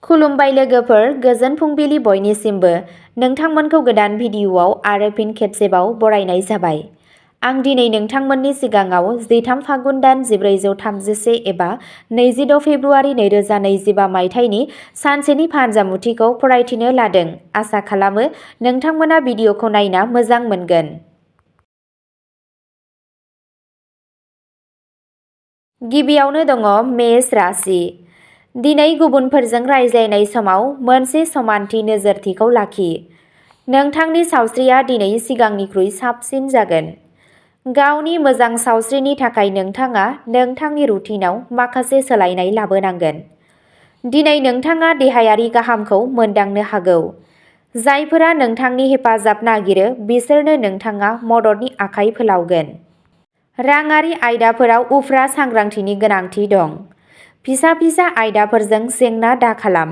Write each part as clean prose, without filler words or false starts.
खुलुमबाय लोगोफोर, गोजोन फुंबिलि बयनिसिमबो। नोंथांमोनखौ गोदान भिडिअ'आव आरो फिन खेबसेबाव बरायनाय जाबाय। आं दिनै नोंथांमोननि सिगाङाव 13 फागुन दान 1431 एबा 26 फेब्रुआरि 2025 मायथाइनि सानसेनि फानजामुथिखौ फरायथिनो लादों। आसा खालामो नोंथांमोना भिडिअ'खौ नायना मोजां मोनगोन। गिबियावनो दङ मेष राशि। दिनै गुबुनफोरजों रायज्लायनाय समाव मोनसे समानथि नोजोरथिखौ लाखि। नोंथांनि सावस्रिया दिनै सिगांनिख्रुइ साबसिन जागोन। गावनि मोजां सावस्रिनि थाखाय नोंथाङा नोंथांनि रुटिनआव माखासे सोलायनाय लाबोनांगोन। दिनै नोंथाङा देहायारि गाहामखौ मोनदांनो हागौ। जायफोरा नोंथांनि हेफाजाब नागिरो बिसोरनो नोंथाङा मददनि आखाइ फोलावगोन। राङारि आयदाफोराव उफ्रा सांग्रांथिनि गोनांथि दं। फिसा फिसा आयदाफोरजों जेंना दाखालाम।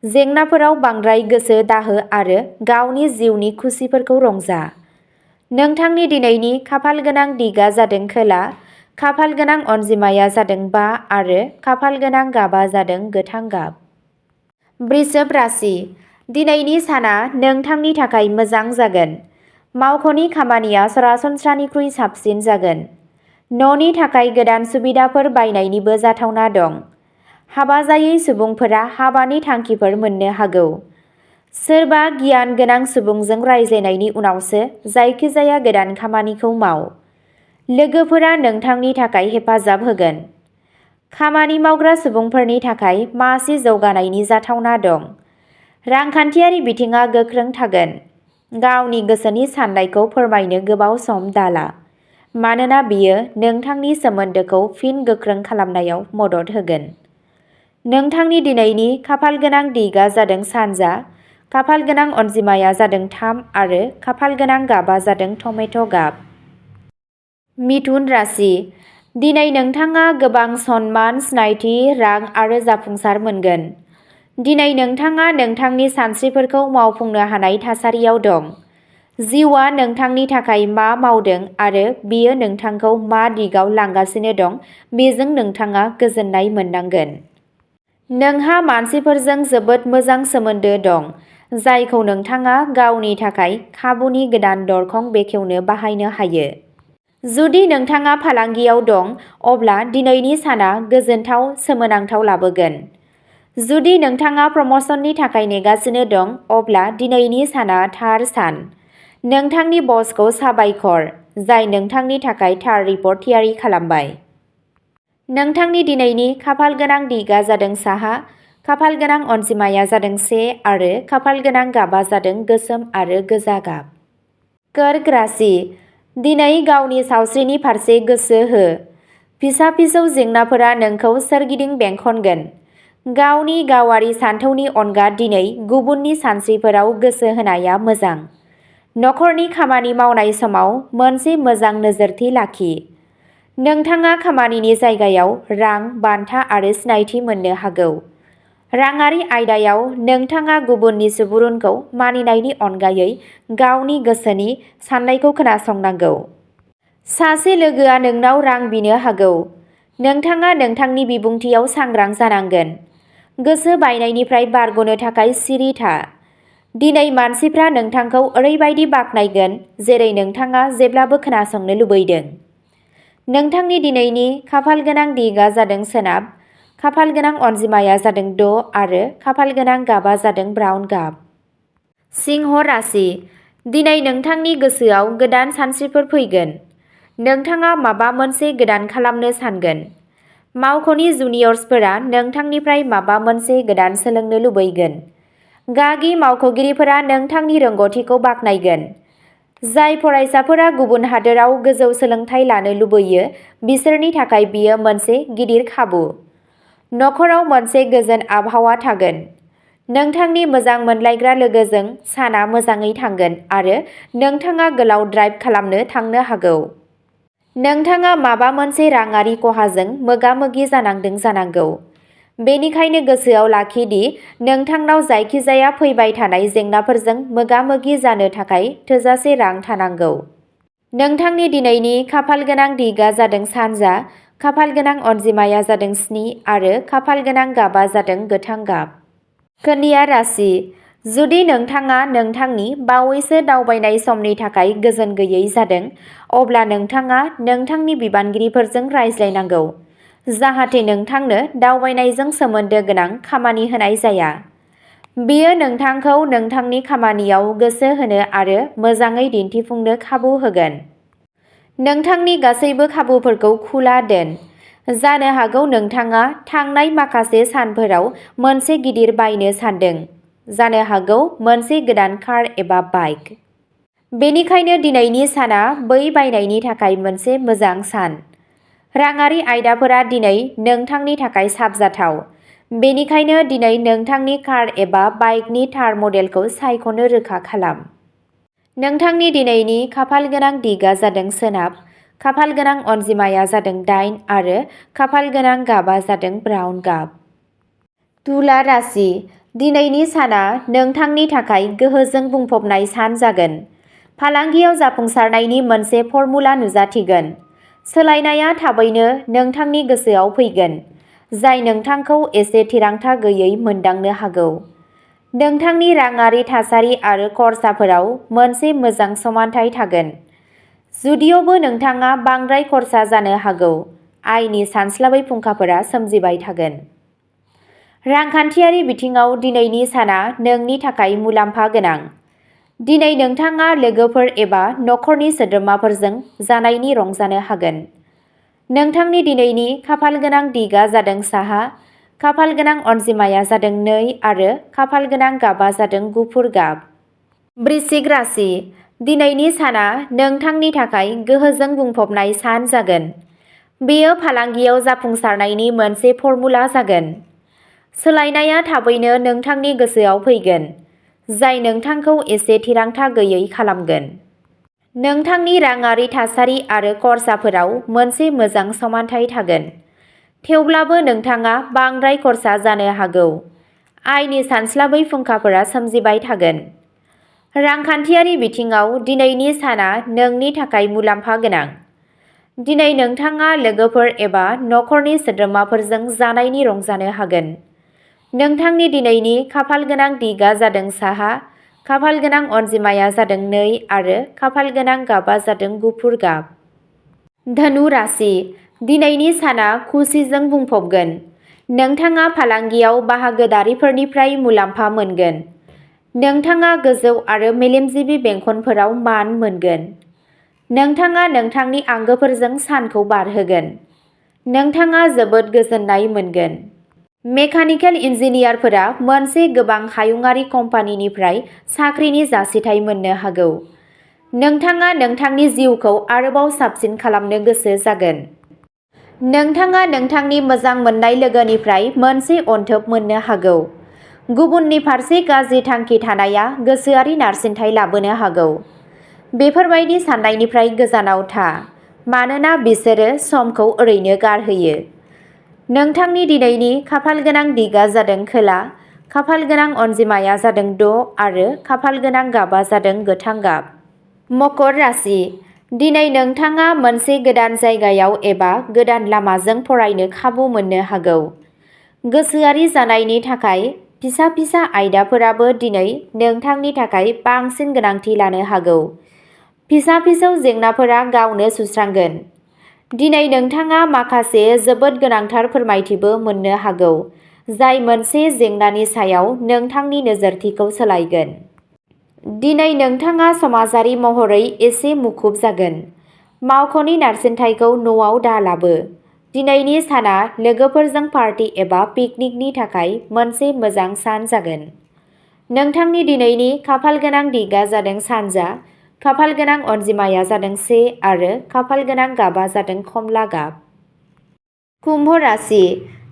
जेंनाफोराव बांद्राय गोसो दाहो आरो गावनि जिउनि खुसिफोरखौ रंजा। नोंथांनि दिनैनि खाफालगोनां दिगआ जादों खोला, खाफालगोनां अनजिमाया जादों 5 आरो खाफालगोनां गाबा जादों गोथां गाब। वृषभ राशि। दिनैनि साना नोंथांनि थाखाय मोजां जागोन। मावख'नि खामानिया सरासनस्रानिख्रुइ साबसिन जागोन। न'नि थाखाय गोदान सुबिदाफोर बायनायनिबो जाथावना दं। हाबा जायै सुबुंफोरा हाबानि थांखिफोर मोननो हागौ। सोरबा गियान गोनां सुबुंजों रायज्लायनायनि उनावसो जायखिजाया गोदान खामानिखौ माव। लोगोफोरा नोंथांनि थाखाय हेफाजाब होगोन। खामानि मावग्रा सुबुंफोरनि थाखाय मासि जौगानायनि जाथावना दं। रांखान्थियारि बिथिङा गोख्रों थागोन। गावनि गोसोनि साननायखौ फोरमायनो गोबाव सम दाला, मानोना बेयो नोंथांनि सोमोन्दोखौ फिन गोख्रों खालामनायाव मदद होगोन। नोंथांनि दिनैनि खाफालगोनां दिगआ जादों सानजा, खाफालगोनां अनजिमाया जादों 3 आरो खाफालगोनां गाबा जादों टमेट' गाब। मिथुन राशि। दिनै नोंथाङा गोबां सनमान, सिनायथि, रां आरो जाफुंसार मोनगोन। दिनै नोंथाङा नोंथांनि सानस्रिफोरखौ मावफुंनो हानाय थासारियाव दं। जिउआ नोंथांनि थाखाय मा मावदों आरो बेयो नोंथांखौ मा दिगाव लांगासिनो दं बेजों नोंथाङा गोजोननाय मोननांगोन। नोंहा मानसिफोरजों जोबोद मोजां सोमोन्दो दं, जायखौ नोंथाङा गावनि थाखाय खाबुनि गोदान दरखं बेखेवनो बाहायनो हायो। जुदि नोंथाङा फालांगियाव दं, अब्ला दिनैनि साना गोजोनथाव सोमोनांथाव लाबोगोन। जुदि नोंथाङा प्रम'शननि थाखाय नेगासिनो दं, अब्ला दिनैनि साना थार सान। नोंथांनि बसखौ साबायखर, जाय नोंथांनि थाखाय थार रिपर्ट थियारि खालामबाय। नोंथांनि दिनैनि खाफालगोनां दिगआ जादों साहा, खाफालगोनां अनजिमाया जादों 1 आरो खाफालगोनां गाबा जादों गोसोम आरो गोजा गाब। कर्क राशि। दिनै गावनि सावस्रिनि फारसे गोसो हो। फिसा फिसौ जेंनाफोरा नोंखौ सोरगिदिं बेंखनगोन। गावनि गावारि सानथौनि अनगा दिनै गुबुननि सानस्रिफोराव गोसो होनाया मोजां। नखरनि खामानि मावनाय समाव मोनसे मोजां नोजोरथि लाखि। नोंथाङा खामानिनि जायगायाव रां, बान्था आरो सिनायथि मोननो हागौ। राङारि आयदायाव नोंथाङा गुबुननि सुबुरुनखौ मानिनायनि अनगायै गावनि गोसोनि साननायखौ खोनासंनांगौ। सासे लोगोआ नोंनाव रां बिनो हागौ। नोंथाङा नोंथांनि बिबुंथियाव सांग्रां जानांगोन। गोसो बायनायनिफ्राय बारग'नो थाखाय सिरि था। दिनै मानसिफ्रा नोंथांखौ ओरैबायदि बाख्नायगोन जेरै नोंथाङा जेब्लाबो खोनासंनो लुबैदों। नोंथांनि दिनैनि खाफालगोनां दिगआ जादों सोनाब, खाफालगोनां अनजिमाया जादों 6 आरो खाफालगोनां गाबा जादों ब्राउन गाब। सिंह राशि। दिनै नोंथांनि गोसोआव गोदान सानस्रिफोर फैगोन। नोंथाङा माबा मोनसे गोदान खालामनो सानगोन। मावख'नि जुनियर्सफोरा नोंथांनिफ्राय माबा मोनसे गोदान सोलोंनो लुबैगोन। गागि मावख'गिरिफोरा नोंथांनि रोंग'थिखौ बाख्नायगोन। जाय फरायसाफोरा गुबुन हादोराव गोजौ सोलोंथाय लानो लुबैयो बिसोरनि थाखाय बेयो मोनसे गिदिर खाबु। नखराव मोनसे गोजोन आबहावा थागोन। नोंथांनि मोजां मोनलायग्रा लोगोजों साना मोजाङै थांगोन आरो नोंथाङा गोलाव ड्राइभ खालामनो थांनो हागौ। नोंथाङा माबा मोनसे राङारि खहाजों मोगा-मोगि जानांदों जानांगौ। बेनिखायनो गोसोआव लाखि दि नोंथांनाव जायखिजाया फैबाय थानाय जेंनाफोरजों मोगा-मोगि जानो थाखाय थोजासे रां थानांगौ। नोंथांनि दिनैनि खाफालगोनां दिगआ जादों सानजा, खाफालगोनां अनजिमाया जादों 7 आरो खाफालगोनां गाबा जादों गोथां गाब। कन्या राशि, जुदि नोंथाङा नोंथांनि बावैसो दावबायनाय समनि थाखाय गोजोन गैयै जादों, अब्ला नोंथाङा नोंथांनि बिबानगिरिफोरजों रायज्लायनांगौ, जाहाथे नोंथांनो दावबायनायजों सोमोन्दो गोनां खामानि होनाय जाया। बेयो नोंथांखौ नोंथांनि खामानियाव गोसो होनो आरो मोजाङै दिन्थिफुंनो खाबु होगोन। नोंथांनि गासैबो खाबुफोरखौ खुला दोन। जानो हागौ नोंथाङा थांनाय माखासे सानफोराव मोनसे गिदिर बायनो सानदों, जानो हागौ मोनसे गोदान कार एबा बाइक। बेनिखायनो दिनैनि साना बै बायनायनि थाखाय मोनसे मोजां सान। राङारि आयदाफोरा दिनै नोंथांनि थाखाय साबजाथाव, बेनिखायनो दिनै नोंथांनि कार एबा बाइकनि थार मडेलखौ सायख'नो रोखा खालाम। नोंथांनि दिनैनि खाफालगोनां दिगआ जादों सोनाब, खाफालगोनां अनजिमाया जादों 8 आरो खाफालगोनां गाबआ जादों ब्राउन गाब। तुला राशि, दिनैनि साना नोंथांनि थाखाय गोहोजों बुंफबनाय सान जागोन। फालांगियाव जाफुंसारनायनि मोनसे फर्मुला नुजाथिगोन। सोलायनाया थाबैनो नोंथांनि गोसोआव फैगोन, जाय नोंथांखौ एसे थिरांथा गैयै मोनदांनो हागौ। नोंथांनि राङारि थासारि आरो खरसाफोराव मोनसे मोजां समानथाय थागोन। जुदियावबो नोंथाङा बांद्राय खर्सा जानो हागौ, आयनि सानस्लाबै फुंखाफोरा सोमजिबाय थागोन। रांखान्थियारि बिथिङाव दिनैनि साना नोंनि थाखाय मुलाम्फा गोनां। दिनै नोंथाङा लोगोफोर एबा नखरनि सोद्रोमाफोरजों जानायनि रंजानो हागोन। नोंथांनि दिनैनि खाफालगोनां दिगआ जादों साहा, खाफालगोनां अनजिमाया जादों 2 आरो खाफालगोनां गाबआ जादों गुफुर गाब। वृश्चिक राशि, दिनैनि साना नोंथांनि थाखाय गोहोजों बुंफबनाय सान जागोन। बेयो फालांगियाव जाफुंसारनायनि मोनसे फर्मुला जागोन। सोलायनाया थाबैनो नोंथांनि गोसोआव फैगोन, जाय नोंथांखौ एसे थिरांथा गैयै खालामगोन। नोंथांनि राङारि थासारि आरो खरसाफोराव मोनसे मोजां समानथाय थागोन। थेवब्लाबो नोंथाङा बांद्राय खर्सा जानो हागौ, आयनि सानस्लाबै फुंखाफोरा सोमजिबाय थागोन। रांखान्थियारि बिथिङाव दिनैनि साना नोंनि थाखाय मुलाम्फा गोनां। दिनै नोंथाङा लोगोफोर एबा नखरनि सोद्रोमाफोरजों जानायनि रंजानो हागोन। नोंथांनि दिनैनि खाफालगोनां दिगआ जादों साहा, खाफालगोनां अनजिमाया जादों 2 आरो खाफालगोनां गाबआ जादों गुफुर गाब। धनु राशि, दिनैनि साना खुसिजों बुंफबगोन। नोंथाङा फालांगियाव बाहागोदारिफोरनिफ्राय मुलाम्फा मोनगोन। नोंथाङा गोजौ आरो मेलेमजिबि बेंखनफोराव मान मोनगोन। नोंथाङा नोंथांनि आंगोफोरजों सानखौ बारहोगोन। नोंथाङा जोबोद गोजोननाय मोनगोन। मेकानिकेल इन्जिनियारफोरा मोनसे गोबां हायुंआरि कम्पानिनिफ्राय साख्रिनि जासिथाय मोननो हागौ। नोंथाङा नोंथांनि जिउखौ आरोबाव साबसिन खालामनो गोसो जागोन। नोंथाङा नोंथांनि मोजां मोननाय लोगोनिफ्राय मोनसे अनथोब मोननो हागौ। गुबुननि फारसे गाज्रि थांखि थानाया गोसोआरि नारसिनथाय लाबोनो हागौ। बेफोरबायदि साननायनिफ्राय गोजानाव था, मानोना बिसोरो समखौ ओरैनो गारहोयो। नोंथांनि दिनैनि खाफालगोनां दिगआ जादों खोला, खाफालगोनां अनजिमाया जादों 6 आरो खाफालगोनां गाबआ जादों गोथां गाब। मकर राशि, दिनै नोंथाङा मोनसे गोदान जायगायाव एबा गोदान लामाजों फरायनो खाबु मोननो हागौ। गोसोआरि जानायनि थाखाय फिसा फिसा आयदाफोराबो दिनै नोंथांनि थाखाय बांसिन गोनांथि लानो हागौ। फिसा फिसौ जेंनाफोरा गावनो सुस्रांगोन। दिनै नोंथाङा माखासे जोबोद गोनांथार फोरमायथिबो मोननो हागौ, जाय मोनसे जेंनानि सायाव नोंथांनि नोजोरथिखौ सोलायगोन। दिनै नोंथाङा समाजारि महरै एसे मुखुब जागोन। मावख'नि नारसिनथायखौ न'आव दालाबो। दिनैनि साना लोगोफोरजों पार्टी एबा पिकनिकनि थाखाय मोनसे मोजां सान जागोन। नोंथांनि दिनैनि खाफालगोनां दिगआ जादों सानजा, खाफालगोनां अनजिमाया जादों 1 आरो खाफालगोनां गाबआ जादों खमला गाब। कुम्भ राशि,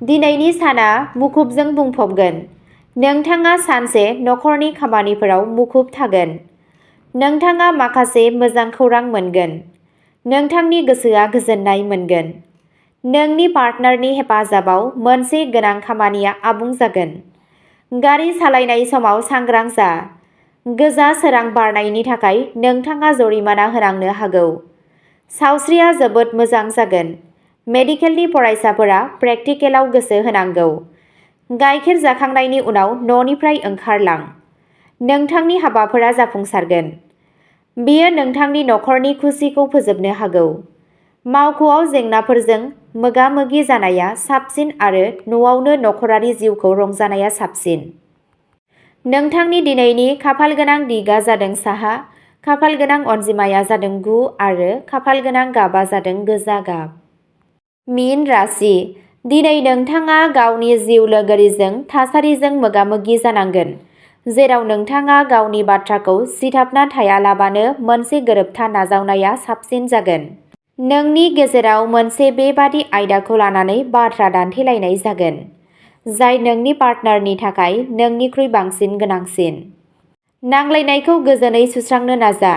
दिनैनि साना मुखुबजों बुंफबगोन। नोंथाङा सानसे नखरनि खामानिफोराव मुखुब थागोन। नोंथाङा माखासे मोजां खौरां मोनगोन। नोंथांनि गोसोआ गोजोननाय मोनगोन। नोंनि पार्टनारनि हेफाजाबाव मोनसे गोनां खामानिया आबुं जागोन। गारि सालायनाय समाव सांग्रां जा। गोजा सोरां बारनायनि थाखाय नोंथाङा जरिमाना होनांनो हागौ। सावस्रिया जोबोद मोजां जागोन। मेडिकेलनि फरायसाफोरा प्रेक्टिकेलाव गोसो होनांगौ। गाइखेर जाखांनायनि उनाव न'निफ्राय ओंखारलां। नोंथांनि हाबाफोरा जाफुंसारगोन। बेयो नोंथांनि नखरनि खुसिखौ फोजोबनो हागौ। मावख'आव जेंनाफोरजों मोगा-मोगि जानाया साबसिन आरो न'आवनो नखरारि जिउखौ रंजानाया साबसिन। नोंथांनि दिनैनि खाफालगोनां दिगा जादों साहा, खाफालगोनां अनजिमाया जादों 9 आरो खाफालगोनां गाबा जादों गोजा गाब। मीन राशि। दिनै नोंथाङा गावनि जिउ लोगोरिजों थासारिजों मोगा-मोगि जानांगोन, जेराव नोंथाङा गावनि बाथ्राखौ सिथाबना थायालाबानो मोनसे गोरोबथा नाजावनाया साबसिन जागोन। नोंनि गेजेराव मोनसे बेबादि आयदाखौ लानानै बाथ्रा दान्थेलायनाय जागोन, जाय नोंनि पार्टनारनि थाखाय नोंनिख्रुइ बांसिन गोनांसिन। नांलायनायखौ गोजोनै सुस्रांनो नाजा।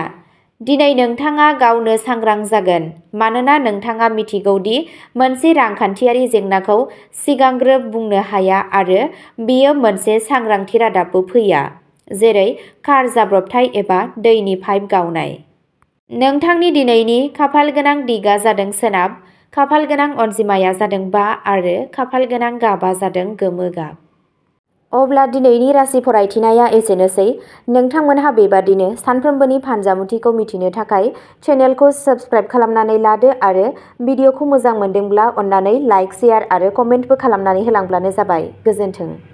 दिनै नोंथाङा गावनो सांग्रां जागोन मानोना नोंथाङा मिथिगौ दि मोनसे रांखान्थियारि जेंनाखौ सिगांग्रो बुंनो हाया आरो बेयो मोनसे सांग्रांथि रादाबबो फैया, जेरै कार जाब्रबथाय एबा दैनि पाइप गावनाय। नोंथांनि दिनैनि खाफालगोनां दिगा जादों सोनाब, खाफालगोनां अनजिमाया जादों 5 आरो खाफालगोनां गाबा जादों गोमो गाब। अब्ला दिनैनि राशि फरायथिनाया एसेनोसै। नोंथांमोनहा बेबादिनो सानफ्रोमबोनि फानजामुथिखौ मिथिनो थाखाय चेनेलखौ साबस्क्राइब खालामनानै लादो आरो भिडिअखौ मोजां मोनदोंब्ला अन्नानै लाइक, शेयार आरो कमेन्टबो खालामनानै होलांब्लानो जाबाय। गोजोन्थों।